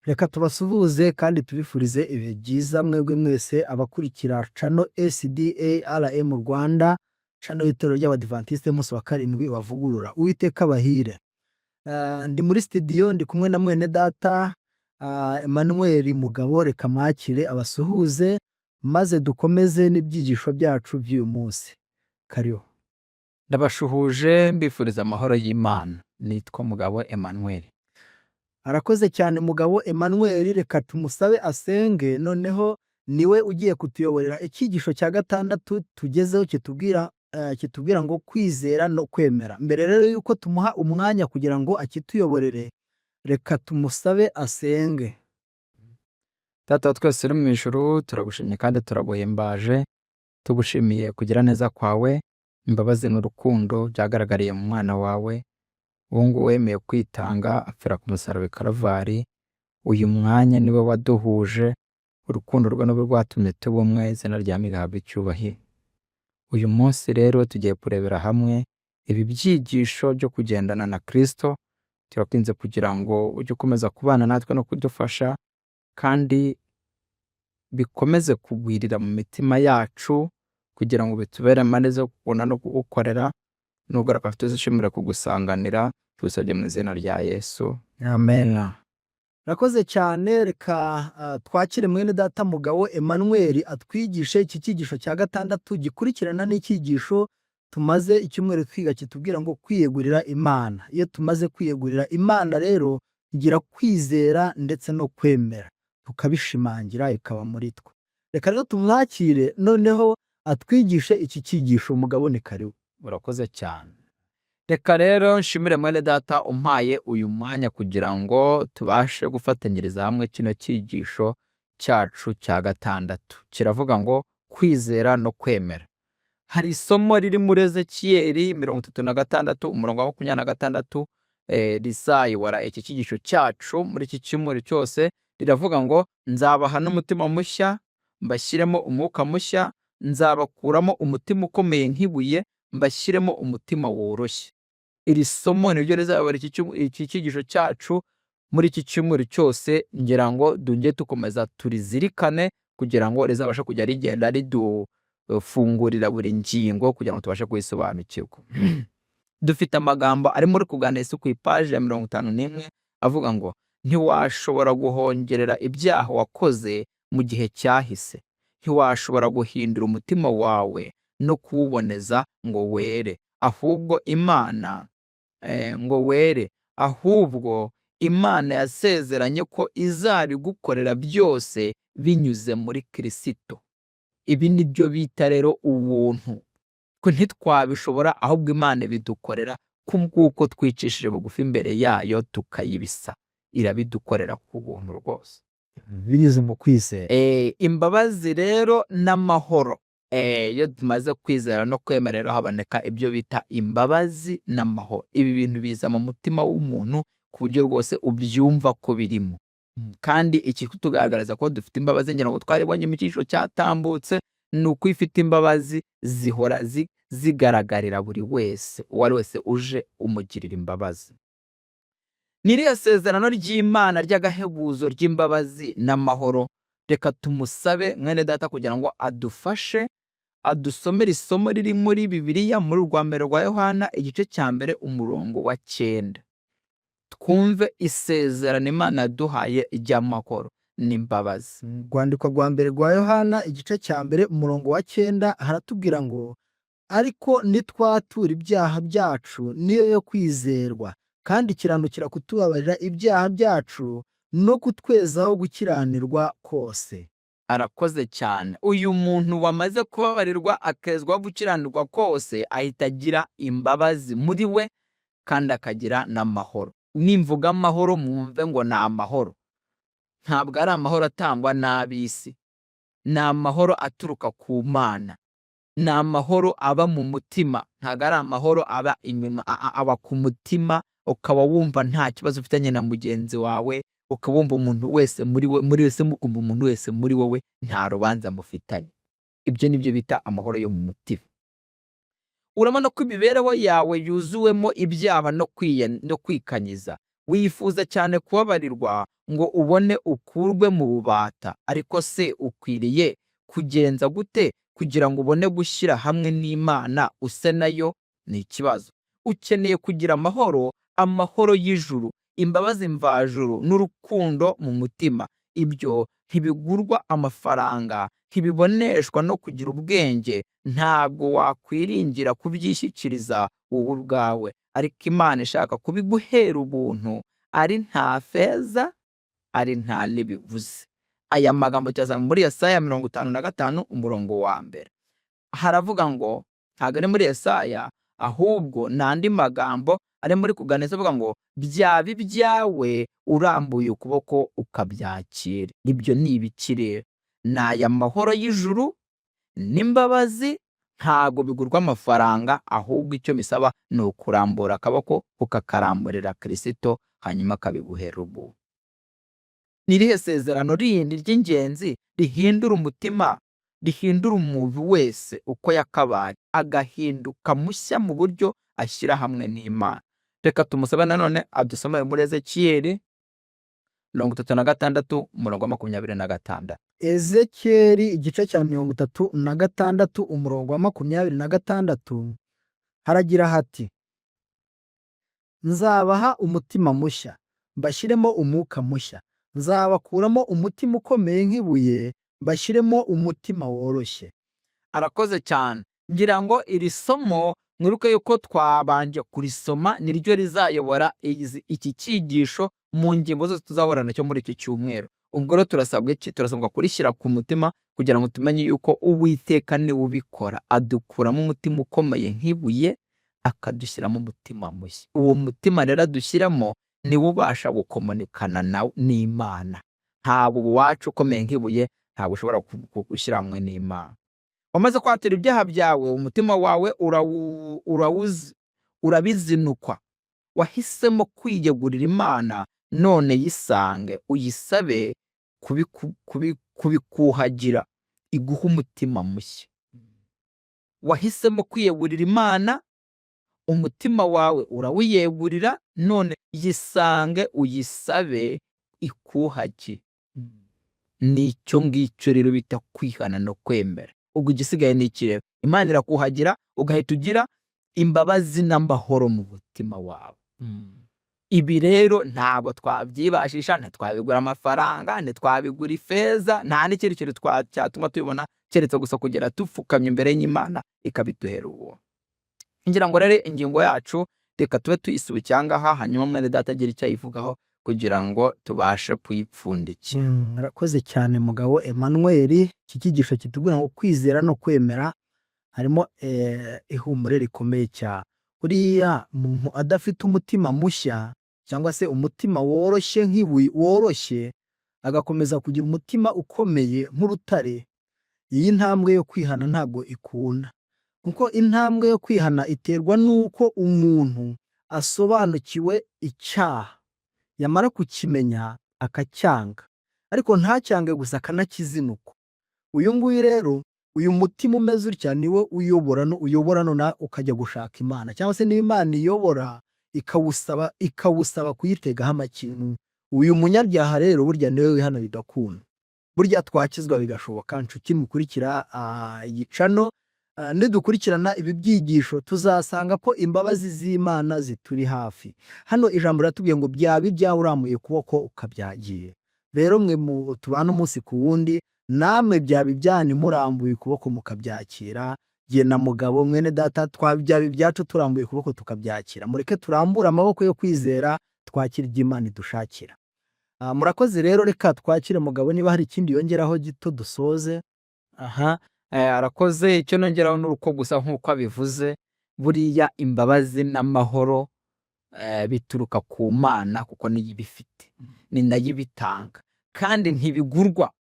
Reka tubasuhuze kandi tubifurize ibihe byiza mwebwe mwese abakurikira channel SDA RM Rwanda, channel y'itorero ry'Abadivantisite b'umunsi wa karindwi bavugurura. Uwiteka abahire. Ndi muri studio, ndi kumwe na mwene data Emmanuel Mugabo. Reka mwakire abasuhuze maze dukomeze n'ibyigisho byacu by'uyu munsi. Karibu. Ndabashuhuje, mbifuriza amahoro y'Imana. Nitwa Mugabo Emmanuel. Arakoze cyane Mugabo Emmanuel. Reka tumusabe asenge, noneho niwe ugiye kutuyoborera icyigisho cya gatandatu tugezeho kitubwira ngo kwizera no kwemera. Mbere rero yuko tumuha umwanya kugira ngo akituyoborere, reka tumusabe asenge. Data wa twese uri mu ijuru, turagushimye kandi turaguhimbaje, tugushimiye kugira neza kwawe, imbabazi n'urukundo byagaragariye mu mwana wawe, uwo nguwo wemeye kwitanga apfira ku musaraba i Karuvali. Uyu mwanya niwe waduhuje, urukundo rwe nirwo rwatumye tuba umwe, izina ryawe rihabwe icyubahiro. Uyu munsi rero tugiye kurebera hamwe ibi byigisho byo kugendana na Kristo. Turakwinginze kugira ngo ujye ukomeza kubana natwe no kudufasha, kandi bikomeze kugwirira mu mitima yacu kugira ngo bitubere amaneza yo kukubona no kugukorera. Nugaruka tuzishimira kugusanganira. Tubisabye mu izina rya Yesu. Amen. Rakoze cyane. Reka twakire mwene data Mugabo Emmanuel atwigishe iki cyigisho cya gatandatu gikurikirana n'icyigisho tumaze icyumweru twiga kitubwira ngo kwiyegurira Imana. Iyo tumaze kwiyegurira Imana rero, tugira kwizera ndetse no kwemera, tukabishimangira ikaba muri twe. Reka rero tumwakire noneho atwigishe iki cyigisho. Mugabo, ni karibu. Urakoze cyane. Reka rero nshimire mwene data umpaye uyu mwanya kugira ngo tubashe gufatanyiriza hamwe kino cyigisho cyacu cya gatandatu. Kiravuga ngo kwizera no kwemera. Hari isomo riri muri Ezekiyeli 36 umurongo wa 26, rizayobora iki cyigisho cyacu muri iki cyumweru cyose. Riravuga ngo: "Nzabaha n'umutima mushya, mbashyiremo umwuka mushya, nzabakuramo umutima ukomeye nk'ibuye, mbashyiremo umutima woroshye." Iri somo niryo rizayobora iki cyigisho cyacu muri iki cyumweru cyose. Ngira ngo tujye dukomeza turizirikane kugira ngo rizabashe kujya rigenda ridufungurira buri ngingo kugira ngo tubashe kuyisobanukirwa. Dufite amagambo ari muri Kuganira Yesu ku ipaji ya 51 avuga ngo: "Ntiwashobora guhongerera ibyaha wakoze mu gihe cyahise, ntiwashobora guhindura umutima wawe no kuwuboneza ngo were, ahubwo Imana ngo were, ahubwo Imana yasezeranye ko izabigukorera byose binyuze muri Kirisito." Ibi ni byo bita rero ubuntu, ko ntitwabishobora, ahubwo Imana ibidukorera kubw'uko twicishije bugufi imbere yayo tukayibisa. Irabidukorera ku buntu rwose. Binyuze mu kwizera. Imbabazi rero n'amahoro. Iyo tumaze kwizera no kwemera rero, haboneka ibyo bita imbabazi n'amahoro. Ibi bintu biza mu mutima w'umuntu ku buryo rwose ubyumva ko birimo. Kandi ikitugaragariza ko dufite imbabazi, ngira ngo twaribonye mu cyiciro cyatambutse, ni uko iyo ufite imbabazi zihora zigaragarira buri wese, uwo ari wese uje umugirira imbabazi. Ni iriya sezerano ry'Imana ry'agahebuzo ry'imbabazi n'amahoro. Reka tumusabe mwene data kugira ngo adufashe adusomere isomo riri muri Bibiliya, muri urwa mbere rwa Yohana igice cya mbere umurongo wa 9, twumve isezerano Imana yaduhaye ry'amahoro n'imbabazi. Urwandiko rwa mbere rwa Yohana igice cya mbere umurongo wa 9 haratubwira ngo: "Ariko nitwatura ibyaha byacu, niyo yo kwizerwa kandi ikiranukira kutubabarira ibyaha byacu no kutwezaho gukiranirwa kose." Arakoze cyane. Uyu muntu wamaze kubabarirwa akezwaho gukiranirwa kose ahita agira imbabazi muri we kandi akagira n'amahoro. Nimvuga amahoro, mwumve ngo ni amahoro, ntabwo ari amahoro atangwa n'ab'isi, ni amahoro aturuka ku Mana, ni amahoro aba mu mutima, ntabwo ari amahoro aba inyuma, aba ku mutima, ukaba wumva nta kibazo ufitanye na mugenzi wawe, ukaba wumva umuntu wese muri we, muri wese ukumva umuntu wese muri wowe nta rubanza mufitanye. Ibyo ni byo bita amahoro yo mu mutima. Urabona ko imibereho yawe yuzuwemo ibyaha no kwikanyiza. Wifuza cyane kubabarirwa ngo ubone ukurwe mu bubata, ariko se ukwiriye kugenza gute kugira ngo ubone gushyira hamwe n'Imana use nayo? Ni ikibazo. Ukeneye kugira amahoro, amahoro y'ijuru, imbabazi mvajuru n'urukundo mu mutima. Ibyo ntibigurwa amafaranga, ntibiboneshwa no kugira ubwenge, ntabwo wakwiringira kubyishyikiriza wowe ubwawe. Ariko Imana ishaka kubiguhera ubuntu, ari nta feza, ari nta n'ibiguzi. Aya magambo tuyasanga muri Yesaya 55 umurongo wa mbere. Haravuga ngo, ntabwo ari muri Yesaya, ahubwo ni andi magambo ari muri kuganiza avuga ngo byaba ibyawe urambuye ukuboko ukabyakira. Ibyo ni ibiki rero? Ni aya mahoro y'ijuru n'imbabazi, ntabwo bigurwa amafaranga, ahubwo icyo bisaba ni ukurambura akaboko ukakaramburira Kirisito, hanyuma akabiguhera ubuntu. Ni irihe sezerano rindi ry'ingenzi rihindura umutima, rihindura umuntu wese uko yakabaye, agahinduka mushya mu buryo ashyira hamwe n'Imana? Reka tumusabe nanone adusomere muri Ezekiyeli 36 umurongo wa 26. Ezekiyeli igice cya 36 umurongo wa 26 haragira hati: nzabaha umutima mushya, mbashyiremo umwuka mushya, nzabakuramo umutima ukomeye nk'ibuye, mbashyiremo umutima woroshye. Arakoze cyane. Ngira ngo iri somo mwibuke yuko twabanje kurisoma, niryo rizayobora iki cyigisho mu ngingo zose tuzahura nacyo muri iki cyumweru. Ubwo rero turasabwa iki? Turasabwa kurishyira ku mutima kugira ngo tumenye yuko Uwiteka niwe ubikora, adukuramo umutima ukomeye nk'ibuye, akadushyiramo umutima mushya. Uwo mutima rero adushyiramo niwo ubasha gukomunikana nawe n'Imana. Ntabwo uwacu ukomeye nk'ibuye, ntabwo ushobora gushyira hamwe n'Imana. Wamaze kwatura ibyaha byawe, umutima wawe urabizinukwa. Wahisemo kwiyegurira Imana, none yisange, uyisabe kubikuhagira, iguhe umutima mushya. Wahisemo kwiyegurira Imana, umutima wawe urawiyegurira, none yisange, uyisabe ikuhagire. Ni icyo ngicyo rero bita kwihana no kwemera. Ubwo igisigaye ni iki rero? Imana irakuhagira, ugahita ugira imbabazi n'amahoro mu mutima wawe. Ibi rero ntabwo twabyibashisha, ntitwabigura amafaranga, ntitwabigura ifeza, nta n'ikindi kintu cyatuma tubibona keretse gusa kugera dupfukamye imbere y'Imana ikabiduhera ubuntu. Ngira ngo rero ingingo yacu reka tube tuyisubikiye aha ngaha, hanyuma mwene data agira icyo ayivugaho kugira ngo tubashe kuyipfundikira. Murakoze cyane mugabo Emmanuel. Iki cyigisho kitubwira ngo kwizera no kwemera harimo ihumure rikomeye cyane. Uriya muntu adafite umutima mushya cyangwa se umutima woroshye nk'ibuye woroshye, agakomeza kugira umutima ukomeye nk'urutare, iyi ntambwe yo kwihana ntabwo ikunda. Kuko intambwe yo kwihana iterwa n'uko umuntu asobanukiwe icyaha, yamara kukimenya akacyanga, ariko ntacyange gusa, akanakizinukwa. Uyu nguyu rero, uyu mutima umeze utya niwo uyobora no uyobora none ukajya gushaka Imana, cyangwa se niba Imana iyobora ikawusaba kuyitegaho amakintu. Uyu munyabyaha rero burya niwe wihana bigakunda. Burya twakizwa bigashoboka. Nshuti mukurikira iyi channel, nidukurikirana ibi byigisho tuzasanga ko imbabazi z'Imana zituri hafi. Hano ijambo riratubwiye ngo byaba ibyawe urambuye ukuboko ukabyagira. Rero mwe mu tubana umunsi ku wundi, namwe byaba ibyanyu murambuye ukuboko mukabyakira. Jye na mugabo mwene data byaba ibyacu turambuye ukuboko tukabyakira. Mureke turambure amaboko yo kwizera, twakire ibyo Imana idushakira. Murakoze rero, reka twakire mugabo niba hari ikindi yongeraho gito dusoze. Aha, arakoze. Icyo nongeraho ni uko gusa nk'uko abivuze, buriya imbabazi n'amahoro bituruka ku Mana, kuko niyo ibifite, ni nayo ibitanga, kandi ntibigurwa.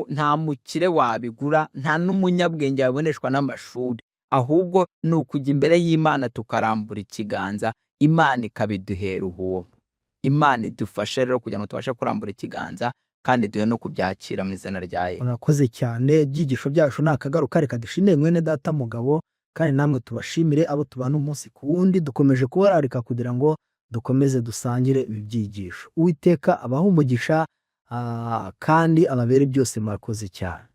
Nta mukire wabigura, nta n'umunyabwenge waboneshwa n'amashuri, ahubwo ni ukujya imbere y'Imana tukarambura ikiganza, Imana ikabiduhera ubuntu. Imana idufashe rero kugira ngo tubashe kurambura ikiganza kandi duhe no kubyakira mu izina rya Yesu. Murakoze cyane, ibyigisho byacu ni akagaruka. Reka dushimire mwene data mugabo, kandi namwe tubashimire abo tubana umunsi ku wundi. Dukomeje kubararika kugira ngo Dukomeze dusangire ibi byigisho. Uwiteka abahe umugisha kandi ababere byose. Murakoze cyane.